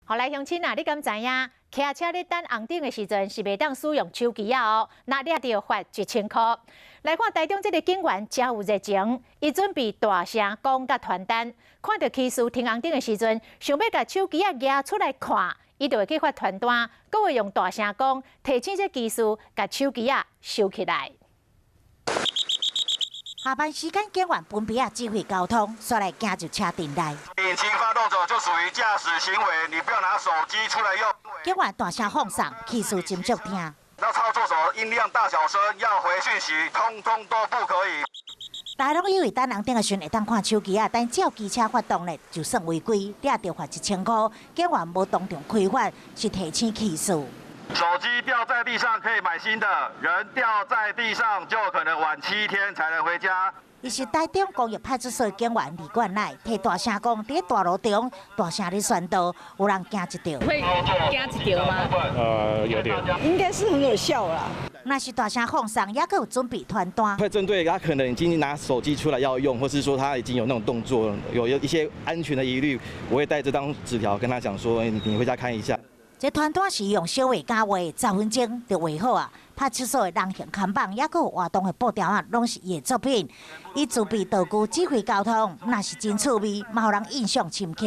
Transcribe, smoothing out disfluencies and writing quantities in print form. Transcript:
好來，鄉親啊，你敢知影？騎車咧等紅燈的時陣是袂當使用手機仔哦，若掠著罰1000箍。來看台中這个警員誠有熱情，伊準備大聲講佮傳單，看著騎士停紅燈的時陣，想欲共手機仔攑出來看，伊就會去發傳單，閣會用大聲講提醒這騎士共手機仔收起來。下班時間，警員分別仔指揮交通，煞來行入車陣內。引擎發動者就屬於駕駛行為，你不要拿手機出來用。警員大聲放送，騎士斟酌聽。那操作手音量大小聲，要回訊息，通通都不可以。大家攏以為等紅燈的時陣會當看手機仔，但只要機車發動咧，就算違規，掠著罰1000箍。警員無當場開罰，是提醒騎士。手機掉在地上可以買新的，人掉在地上就可能晚7天才能回家。伊是台中工業派出所警員李冠乃，提大聲公佇大路中大聲咧宣導，有人驚一著。會驚一著嗎？有點。應該是很有效啦。若是大聲放送，猶閣有準備傳單。會針對他可能已經拿手機出來要用，或是說他已經有那種動作，有一些安全的疑慮，我會帶這張紙條跟他講說，你回家看一下。這傳單是用小畫家畫，10分鐘就畫好啊！派出所的人形看板，猶閣有活動的布條仔，攏是伊的作品。伊自備道具指揮交通，若是真趣味，嘛予人印象深刻。